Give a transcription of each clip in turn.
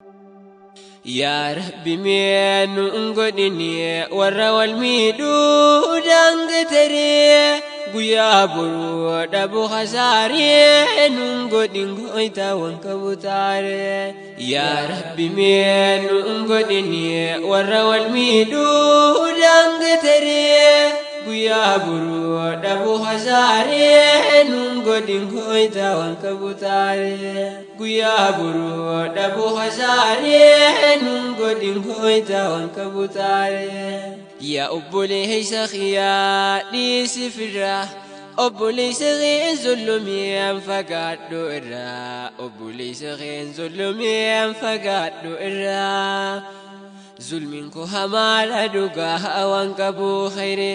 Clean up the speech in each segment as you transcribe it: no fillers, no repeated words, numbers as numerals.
Yaa Rabbi mee nu hin godhini warra wal miidhuu daangataree guyyaa boruu dhabu hasaaree nu hin godhin goytaa waan qabu taaree. Yaa Rabbi mee nu hin godhini warra wal miidhuu daangataree guyyaa boruu dhabu hasaaree nu hin godhin goytaa waan qabu taaree. Guyyaa boruu dhabu hasaaree nu hin godhin goytaa waan qabu taaree. Yaa obboleessa kiyyaa dhiisi firraa obboleessa kee zulmiyaan fagaadhu irraa obboleessa kee zulmiyaan fagaadhu irraa. Zulmiin koo hamaadha dhugaa waan qabu khayre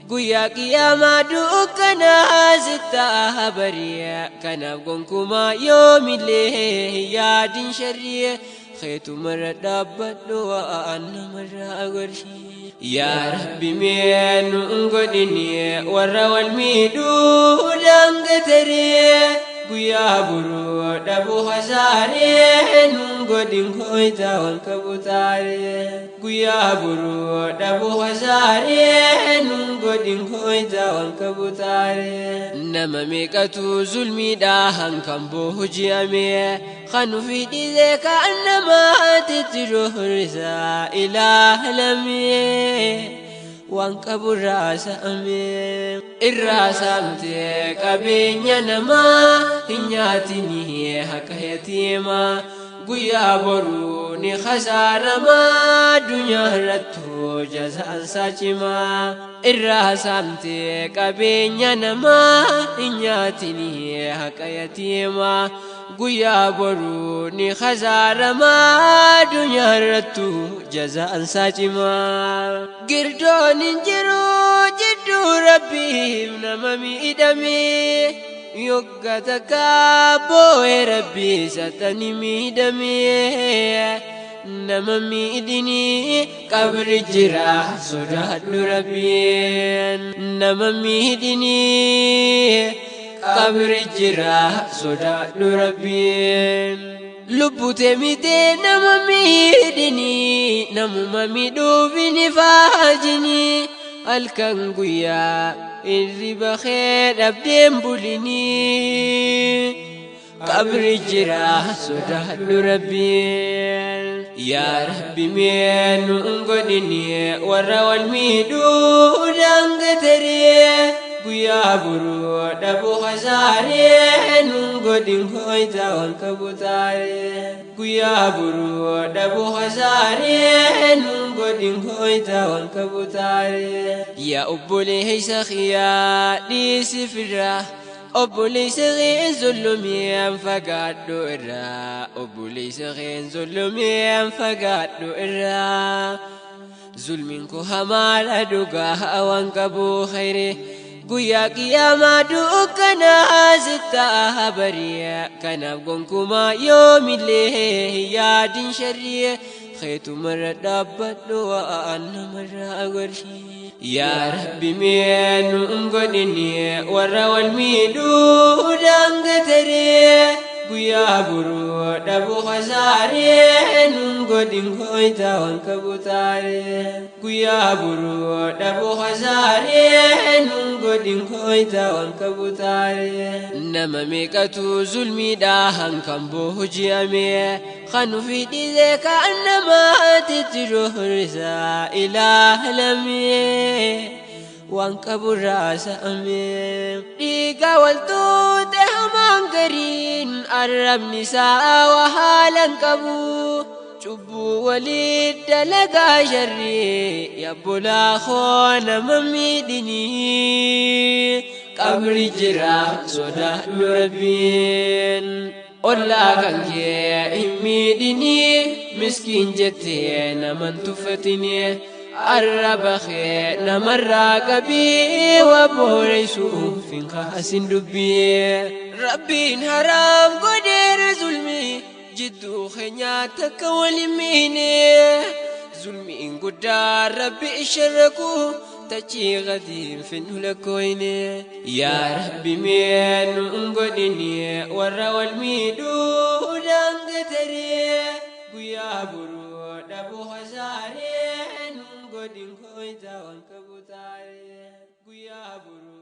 guyyaa qiyaamaa dukkanaa sitti bari'a kanaaf gonkumaa yoomillee hin yaadin sharriye keetumarra dhaabbadhu waan namarraa gorshi. Yaa Rabbi mee nu hin godhini warra wal miidhuu daangataree guyyaa boruu dhabu hasaaree nu hin godhin goytaa waan qabu taaree. Guyyaa boruu dhabu hasaaree nu hin godhin goytaa waan qabu taaree. Nama meeqatu zulmiidhaan kan booji'ame kan ofii dhiisee kan namaatti jiru isaa ilaalame waan qabu irraa saame. Irraa saamtee qabeenya namaa hin nyaatini haqa yatiimaa guyyaa boruu ni khasaaramaa addunyaa irrattuu jazaan isaa cimaa. Irraa saamtee qabeenya namaa hin nyaatini haqa yatiimaa guyyaa boruu ni khasaaramaa addunyaa irrattuu jazaan isaa cimaa. Girdoon hin jiru jidduu rabbiif nama miidhame yogga takka boo'ee rabbii satani miidhame nama miidhini qabri jira sodaadhu rabbiin nama miidhini qabri jira sodaadhu rabbiin. Lubbute mitee nama miidhini namuma miidhuufini faajini halkan guyyaa hirriba kee dhabdeen bulini qabri jira sodaadhu rabbiin. Yaa Rabbi mee nu hin godhini warra wal miidhuu daangataree guyyaa boruu dhabu hasaaree nu hin godhin goytaa waan qabu taaree. Guyyaa boruu dhabu hasaaree nu hin godhin goytaa waan qabu taaree. Yaa obboleessa kiyyaa dhiisi firraa obboleessa kee zulmiyaan fagaadhu irraa obboleessa kee zulmiyaan fagaadhu irraa. Zulmiin koo hamaadha dhugaa waan qabu khayre guyyaa qiyaamaa dukkanaa sitti bari'a kanaaf gonkumaa yoomillee hin yaadin sharriye keetumarra dhaabbadhu waan namarraa gorshi. Yaa Rabbi mee nu hin godhini warra wal miidhuu daangataree guyyaa boruu dhabu hasaaree nu hin godhin goytaa waan qabu taaree. Guyyaa boruu dhabu hasaaree nu hin godhin goytaa waan qabu taaree. Nama meeqatu zulmiidhaan kan booji'ame kan ofii dhiisee kan namaatti jiru isaa ilaalame waan qabu irraa saame. Dhiiga wal tuute hamaan gariin arrabni isaa waa haalan qabu cubbuu walii dalagaa sharrii yabbolaa koo nama miidhini qabri jira sodaadhu rabbiin. Ollaa kan kee hin miidhini miskiin jettee naman tuffatini arraba kee namarraa qabii waa booreessuuf hin kaasin dubbii. Rabbiin haraam godheera zulmii jidduu keenyaa takka wal hin miine zulmiin guddaa rabbi sharraku tachii gadiin finnu lakkooyne. Yaa Rabbi mee nu hin godhini warra wal miidhuu daangataree. Guyyaa boruu dhabuu hasaaree nun godhin koyita waan qabu taaree. Guyyaa boruu.